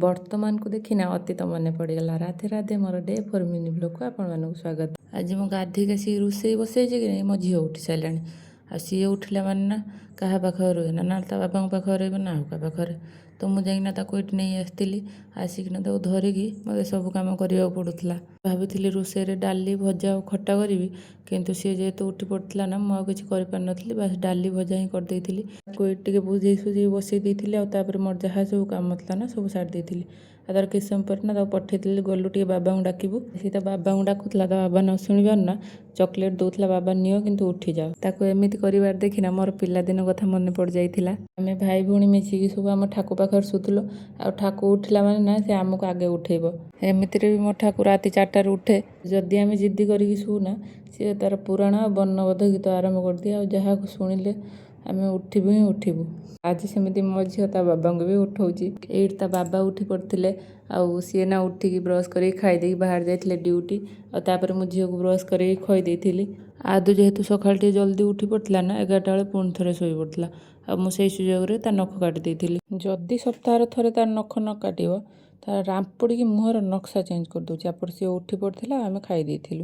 ବର୍ତ୍ତମାନକୁ ଦେଖିନା ଅତୀତ ମନେ ପଡ଼ିଗଲା। ରାଧେ ରାଧେ। ମୋର ଡେ 4 ମିନି ବ୍ଲଗ୍କୁ ଆପଣମାନଙ୍କୁ ସ୍ୱାଗତ। ଆଜି ମୁଁ ଗାଧେଇକି ଆସିକି ରୋଷେଇ ବସେଇଛି କି ନାହିଁ, ମୋ ଝିଅ ଉଠି ସାରିଲାଣି। ଆଉ ସିଏ ଉଠିଲା ମାନେ ନା କାହା ପାଖରେ ରୁହେ ନା, ନା ତା ବାବାଙ୍କ ପାଖରେ ରହିବ, ନା ଆଉ କାହା ପାଖରେ। ତ ମୁଁ ଯାଇକିନା ତାକୁ ଏଇଠି ନେଇ ଆସିଥିଲି। ଆସିକିନା ତାକୁ ଧରିକି ମୋତେ ସବୁ କାମ କରିବାକୁ ପଡ଼ୁଥିଲା। ଭାବିଥିଲି ରୋଷେଇରେ ଡାଲି, ଭଜା ଆଉ ଖଟା କରିବି, କିନ୍ତୁ ସିଏ ଯେହେତୁ ଉଠି ପଡ଼ିଥିଲା ନା, ମୁଁ ଆଉ କିଛି କରିପାରିନଥିଲି। ବାସ୍ ଡାଲି ଭଜା ହିଁ କରିଦେଇଥିଲି। ତାକୁ ଏଇଠି ଟିକେ ବୁଝେଇ ସୁଝେଇ ବସେଇ ଦେଇଥିଲି ଆଉ ତାପରେ ମୋର ଯାହା ସବୁ କାମ ଥିଲା ନା, ସବୁ ସାରି ଦେଇଥିଲି। ଆଉ ତାର କିଛି ସମୟ ପରେ ନା ତାକୁ ପଠେଇଥିଲି, ଗଲୁ ଟିକେ ବାବାଙ୍କୁ ଡାକିବୁ। ସେ ତା ବାବାଙ୍କୁ ଡାକୁଥିଲା। ତା ବାବା ନ ଶୁଣିବାରୁ ନା ଚକୋଲେଟ୍ ଦେଉଥିଲା, ବାବା ନିଅ, କିନ୍ତୁ ଉଠିଯାଅ। ତାକୁ ଏମିତି କରିବାର ଦେଖିନା ମୋର ପିଲାଦିନ କଥା ମନେ ପଡ଼ିଯାଇଥିଲା। ଆମେ ଭାଇ ଭଉଣୀ ମିଶିକି ସବୁ ଆମ ଠାକୁ ପାଖରେ ଶୋଉଥିଲୁ। ଆଉ ଠାକୁ ଉଠିଲା ମାନେ ନା ସେ ଆମକୁ ଆଗେ ଉଠେଇବ। ଏମିତିରେ ବି ମୋ ଠାକୁ ରାତି 4ଟାରୁ ଉଠେ। ଯଦି ଆମେ ଜିଦ୍ଦି କରିକି ଶୋଉନା, ସିଏ ତାର ପୁରାଣ ଆଉ ବର୍ଣ୍ଣବୋଧ ଗୀତ ଆରମ୍ଭ କରିଦିଏ ଆଉ ଯାହାକୁ ଶୁଣିଲେ ଆମେ ଉଠିବୁ ହିଁ ଉଠିବୁ। ଆଜି ସେମିତି ମୋ ଝିଅ ତା ବାବାଙ୍କୁ ବି ଉଠଉଛି। ଏଇଠି ତା ବାବା ଉଠି ପଡ଼ିଥିଲେ ଆଉ ସିଏ ନା ଉଠିକି ବ୍ରସ୍ କରିକି ଖାଇ ଦେଇକି ବାହାରି ଯାଇଥିଲେ ଡ୍ୟୁଟି। ଆଉ ତାପରେ ମୁଁ ଝିଅକୁ ବ୍ରସ୍ କରିକି ଖୁଆଇ ଦେଇଥିଲି। ଆଦୁ ଯେହେତୁ ସକାଳେ ଟିକେ ଜଲ୍ଦି ଉଠି ପଡ଼ିଥିଲା ନା, 11ଟା ବେଳେ ପୁଣି ଥରେ ଶୋଇ ପଡ଼ିଥିଲା ଆଉ ମୁଁ ସେଇ ସୁଯୋଗରେ ତା ନଖ କାଟି ଦେଇଥିଲି। ଯଦି ସପ୍ତାହରେ ଥରେ ତାର ନଖ ନ କାଟିବ, ତାର ରାମ୍ପୁଡ଼ିକି ମୁହଁର ନକ୍ସା ଚେଞ୍ଜ କରିଦେଉଛି। ଏପଟେ ସିଏ ଉଠି ପଡ଼ିଥିଲା, ଆମେ ଖାଇ ଦେଇଥିଲୁ।